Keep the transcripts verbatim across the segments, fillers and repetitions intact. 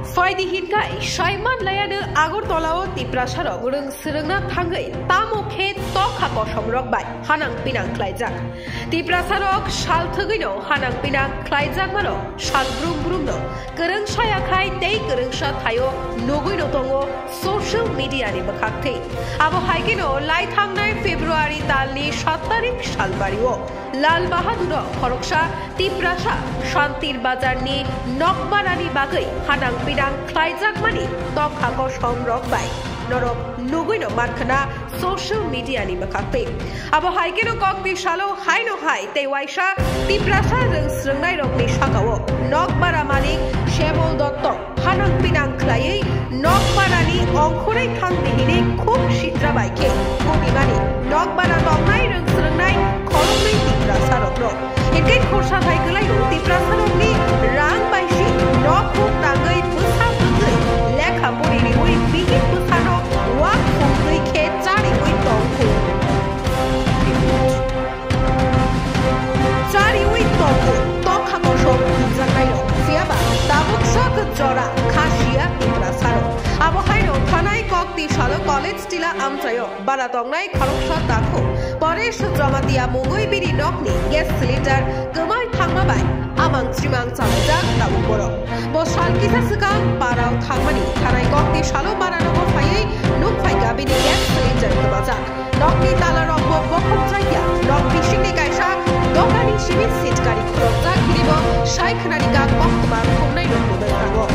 Phaidi hinkhai saiman layano Agartala o Tiprasa rok rwng swrwngna thangwi tamo khe tokha kosom rok bai hanang pinang khlaijak. Tiprasa rok sal thwgwino hanang pinang khlaijakmano sal brum brum no kwrwngsa yakhai tei kwrwngsa thaio nugwino tongo social media ni bwkhak thwi. Abo hai kheno lai thangnai February talni sat tarik salbario Lal Bahadur o khoroksa Tiprasa Shantir Bazar ni nokbarani bagwi hanang pinang khlaijakmani tokha kosom rok bai norok nugwino mankhana social media ni bwkhak twi. Abo hai kheno kokni salo haino hai tei waisa Tiprasa rwng swrwngnai rokni sakao nokbara malik Shemol Dotto hanang pinang khlaiwi nokbarani ongkhorwi thangdi hinwi khuk sitra bai khe kutimani nokbara tongnai rwng swrwngnai khoroknwi Tiprasa rokno. Hinkhe khorsa thai kwlaio Tiprasa rokni rang bai si nok huk tangwi bwsa bwtwi lekha pori riwi bihik bwsano wak khumtwi khe chariwi tongkhu. Chariwi tongo tokha kosom hinjaknairok, phiyaba tabuk sak jora kha siya Tiprasarok. Abo haino thanai kok tisalo college tila amchaio bara tongnai khoroksa takhu Paresh Jamatia mungwi bini nokni gas cylinder kwmai thangma bai amang chimang chalaijak tabuk borok. Bo sal kisa swkang parao thangmani thanai kok tisalo bara nogo phaiwi nuk phaikha bini gas cylinder kwmajak. Nokni talarokbo bokhokjakya. Nok bisingni kaisa dokani simi sitkari khulokjak hinibo sai khwnani kha koktwma thumnai rokni bwskango.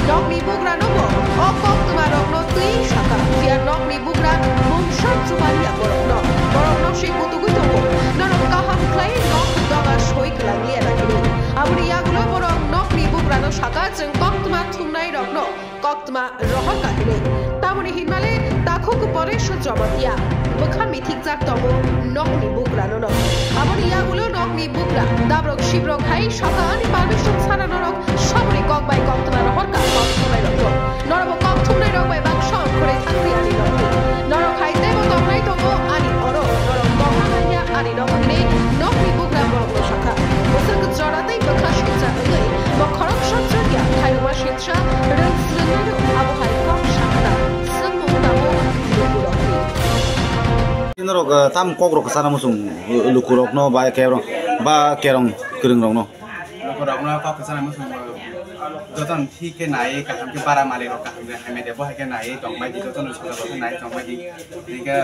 Nokni bugranobo o koktwmarokno twi sakha, phiya nokni bugra mungsa chubalia borokno. Borokno se kutugwi tongo, norok kaham khlai nok doga soi kwlangliya na hini. Aboni yagulo borok nokni bugrano sakha, chwng koktwma thumnairokno koktwma rohor ka hinwi. Tamoni hinmale takhuk Paresh Jamatia bwkha mithikjak tongo nokni bugranono. Aboni yagulo nokni bugra dabrok sibrok hai sakha ani permission sana norok sobri kok bai koktwma rohor ka kok thumnai rokno. Norokbo kok thumnai rok bai baksa ongkhorwi thangdi ani nokni. Norok hai teibo tongnai tongo ani oro. Norok tongna nangya ani nogo hinwi nokni bugra borokno sakha. Bwswk jora tei bwkha sitsa wngwi bo khoroksa chwngya khairokma sitsa rwng swrwngnaino abo hai kok sakha. Swngmung tabuk lukurokni. Norok, eh, tam kokrok sana muchung, eh, lukurokno ba kerong, ba kerong kwrwngrokno. Lukurokno kok sana muchung, eh, jotono thik khe nai, kaham khe bara mali rok kaham khe hamya de, bo hai khe nai tongbai di, jotono soda bo khe nai tongbai di. Hingke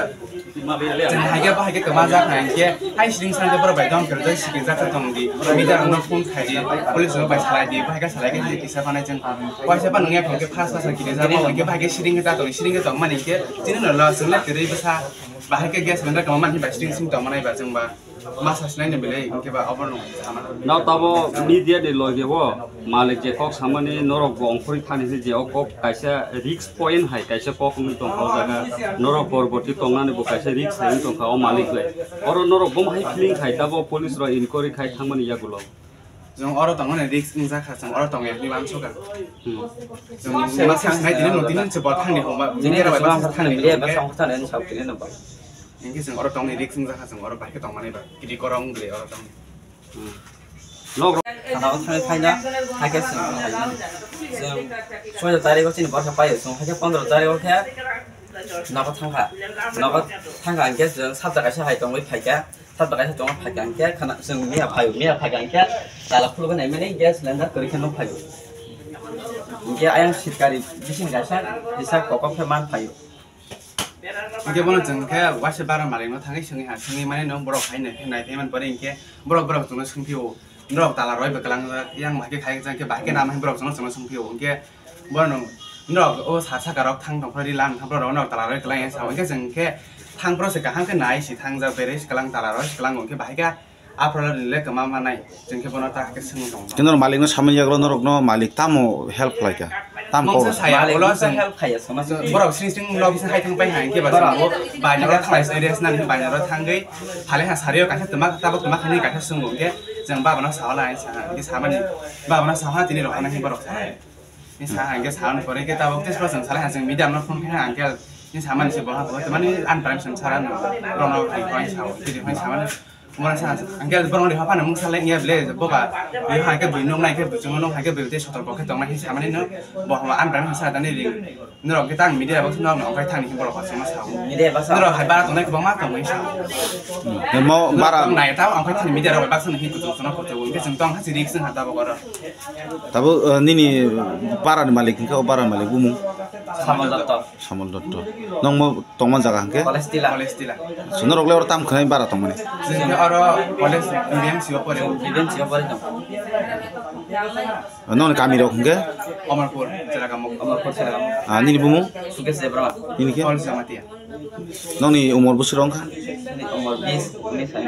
chwng hai khe bo hai khe kwmajak hai khe hai siring sana khe borok bai dom khe rwjak sikijak khe tong di. Media rokno phone khai di, police rok bai salai di, bo hai khe salai khe kisa phanai chwng waisa pha nungya khe fast fast khe rijak bo hai khe bo hai khe siring khe ta tong, siring khe tong mani khe chini no lo chwng le kwrwi bwsa. Bahai khe gas cylinder kwma mani bai siring sing tong manai ba chwng ba ma sa sinai ni belai hingke ba obo no sama. Nao tabo media ni loge o malik je kok samani norok bo ongkhorwi thani se je o kok kaisa risk point hai kaisa kok wngwi tongkha o jaga. Norok porborti tongnani bo kaisa risk hai wngwi tongkha o malik bai. Oro norok bo hai feeling khai tabo police rok inquiry khai thangmani yagulo. Chwng oro tongmani risk wngjakha, chwng oro tongya hinwi uansukha. Hmm. Chwng ma sa sinai tini no tini se bo thangni homa. Tini no se bo thangni media ba song thangni sak tini no ba. Hingke chwng oro tongni risk wngjakha, chwng oro bahai khe tongmani ba kiri korong bwle oro tongni. Hmm. Nok rok. Thana o thangwi phaina, hakhe chwng phaimani. Chwng soido tarikh o chini borsa paio, chwng hakhe pondro tarikh o khe nogo thangkha. Nogo thangkha hingke chwng sabta kaisa hai tongwi phaikha. Sabta kaisa tongwi phaikha hingke khana chwng miya phaio, miya phaikha hingke tala khulugwi naimani hingke cylinder kwrwi khe nuk phaio. Hingke ayang sitkari bising kaisa, kisa kokok khe man phaio. Hingke bono chwng khe waisa bara malikno thangwi swngwi ha, swngwi mani no borok hai nai, nai phaimani pore hingke borok, borok chwngno swngphio, norok tala roi bwklangjak, yang bahai khe khai jang khe bahai khe nama borok chwngno, chwngno swngphio, hingke bono norok o sa saka rok thang tong phai ri lang thang borok norok tala roi kwlang yang sao, hingke chwng khe thang phro se kaham khe nai si thangjak, berei si kwlang tala roi si kwlango, hingke bahai khe Aphuru le kwma manai, chwng khe bono ta khe swngwi tongo. Khe norok malikno samani yagulo norokno malik tamo help khlaikha? Tamo kok saya malik ulo sa chwng help khaiya sama. Borok sing sing log sing hai thang pai hai khe ba borok chwng bo bainaro thanglai sini rest nang bainaro thangwi phale ha sario kaisa twma tabuk twma khaini kaisa swngo khe chwng babano sahala hai sa khe samani babano saha tini rohana khe borok sa. Ni sa hai khe sa pore khe tabuk tei chwng salai ha chwng media no phone khe ha khe ni samani se boha bo twmani an pram sam sara no rono khai khai sa khe khai samani. Mora sa, angke borong ri hapana mung sale ngiya ble, boba, ri ha ke bui nung nai ke bui chungo nung ha ke bui te sotor bo ke tong nai sa mani no, bo hama an ram sa dani ri. Norok ke tang media bo sino no angkai thani borok ha chuma sa. Media ba sa. Norok hai bara tong nai bang ma tong nai sa. Mo bara nai ta angkai thani media rok ba sa ni kutu kutu no kutu ke chum tong ha si rik sing ha ta bo koro. Tabo, eh, nini bara ni malik hingke o bara ni malik bumung? Samol Dotto. Samol Dotto. Nong mo tongma jaga hingke? College tila. College tila. So, norok le oro tam khwnai bara tongmani? Jeng oro college B B M C o pore. B B M C o pore tong. Nong ni kami rok hingke? Amarpur, Cheragamok. Amarpur, Cheragamok. Ah, nini bumung? Sukesh Debbarma. Nini ke? College Jamatia. Nong ni umor busur wngkha? Umor bis, unis hai.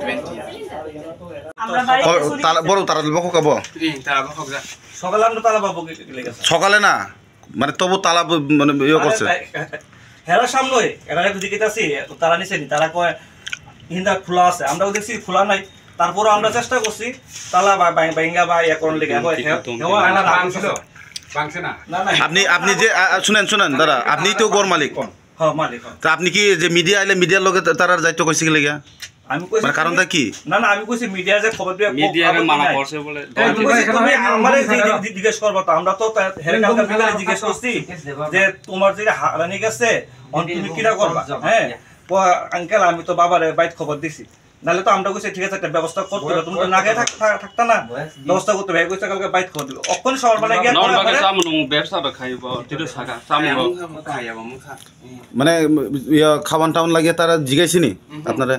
Twenty. Ko-, tala, borok tala bo kok abo? Ih, tala bo kok ja. সকালে আমরা তালা বাবু কে লেগেছে। সকালে না? মানে তবু তালা ব-, মানে ইয়ে করছে? আরে, এ-, এ-, হেরা সামনে, এরা তো দিকে আছে, তালা নিচে নি, তালা কয়, হিন্দা খোলা আছে, আমরাও দেখছি খোলা নাই, তারপরও আমরা চেষ্টা করছি, তালা বা-, বা-, বাইঙ্গা বা ইয়ে কোন লেগে, হয়, হে-, হেওয়া তালা আমরা ভাঙছিল, ভাঙছে না। না, না। আপনি, আপনি যে, আ, আ, শুনেন, শুনেন, দাদা, আপনি তো ঘর মালিক। হ্যাঁ, মালিক, হ্যাঁ। তা আপনি কি যে মিডিয়া আইলে মিডিয়ার লগে তা-, তারার দায়িত্ব কইছে কি লেগে? আমি কইছি মানে কারণটা তুমি কি? না, না, আমি কইছি মিডিয়া যে খবর দিয়া মিডিয়ারে মানা করছে বলে। আমি কইছি তুমি আমারে জি-, জি-, জি-, জিজ্ঞেস করবা তো, আমরা তো তা-, হেরে কালকে বিকালে জিজ্ঞেস করছি যে তোমার যে হারানি গেছে, অন তুমি কিরা করবা? হ্যাঁ, আঙ্কেল, আমি তো বাবারে বাইত খবর দিছি, নাহলে তো আমরা কইছি ঠিক আছে একটা ব্যবস্থা করতে হবে, তুমি তো না খেয়ে থাক-, থাক-, থাকতা না, ব্যবস্থা করতে হবে। কইছে কালকে বাইত খবর দিবে, অখন সকালবেলা গিয়া নন বাগে চামু নুং ব্যবসা তো খাইব, তুই তো সাকা চামু। খাইব মুখা। মানে ইয়া খাওয়ান টাউন লাগিয়ে তারা জিগাইছিনি আপনারা?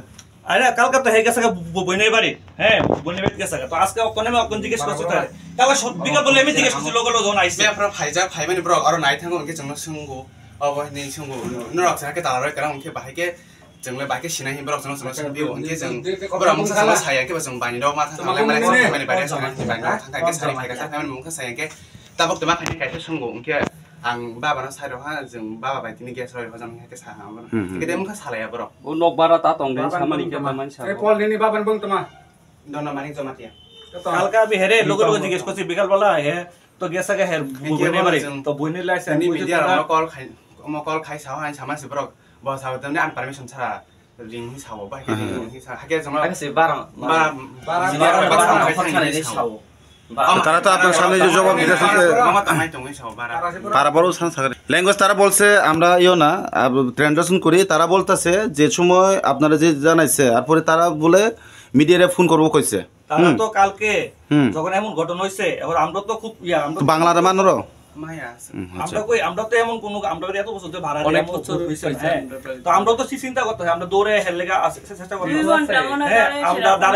আরে, কালকে তো হয়ে গেছে গা, ব-, ব-, বইনের বাড়ি। হ্যাঁ, বইনের বাড়ি গেছে গা। তো আজকে ওখানে আমি ওখানে জিজ্ঞেস করছি তাহলে। তাহলে সব বিকাল বলে আমি জিজ্ঞেস করছি, লোক লোক যখন আইসে। Be, আপনারা ফাইজা, ফাইমানি ব্রক, আরো নাই থাকো, ওকে চংনো সঙ্গো। অবো, নেই সঙ্গো। নরক সারা কে তালা রয়, কারণ ওকে বাহাইকে, চংলে বাকি সিনাই ব্রক, চংলে সঙ্গো সঙ্গো, ওকে চং, ব্রক, মুখা চংলে সায়া, কে বা চং বানি রক, মাথা, তোমার থাকলে, মানে, মনে নেই? মানে, বাড়ি, সামনে, বানি রক, থাকা, কে, সারি, ফাইকা, সারি, মানে, মুখা সায়া, কে, তাবক, তোমার খানি, কাইসে সঙ্গো, ওকে, ang baba no sai rok ha, chwng baba bai tini gas roi hojam hai khe sa ha abo. Hmm, hmm. Hingke de mungkha salai ya borok. O nok bara ta tong den samani khe tamani sa. Ei, Paul, nini baba ni bung tama? Dona mani joma tiya. Kalka bi here logo logo jiges kosi bikal bala he to gas aga her buine bari to buine lai sa. Ni media rok call khai, mo call khai sa ha sama si borok. Bo sa tamni ang permission chara. Ring hi sao, bai khe ring hi sao. Hakhe joma. Hakhe se bara. Bara, bara, bara, bara, bara, bara, sao. Tara to apnar samne je jobab dite sante. Mama tangai tongwi sao, bara. তারা বড় সান সাগরে। Language তারা বলছে, আমরা ইও না, আব-, translation করি, তারা বলতেছে যে সময় আপনারা যে জানাইছে, তারপরে তারা বলে মিডিয়ারে ফোন করবো কইছে। তারা হুম। তো কালকে হুম। যখন এমন ঘটনা হইছে, এখন আমরা তো খুব ইয়া, আমরা তো বাংলার মানুষও? মায়া আছে। হুম, আচ্ছা। আমরা কই, আমরা তো এমন কোনো, আমরা তো এত বছর ধরে ভাড়া অনেক নিয়ে বছর হইছে না, হইছে, হ্যাঁ। আমরা প্রায় তো আমরা তো সি চিন্তা করতে হয়, আমরা দৌড়ে হেলে গা আছে, সে চেষ্টা করতে দুই হয়। ঘন্টা মনে হয় হ্যাঁ, দাঁড়াইছিলাম। আমরা দাঁড়াই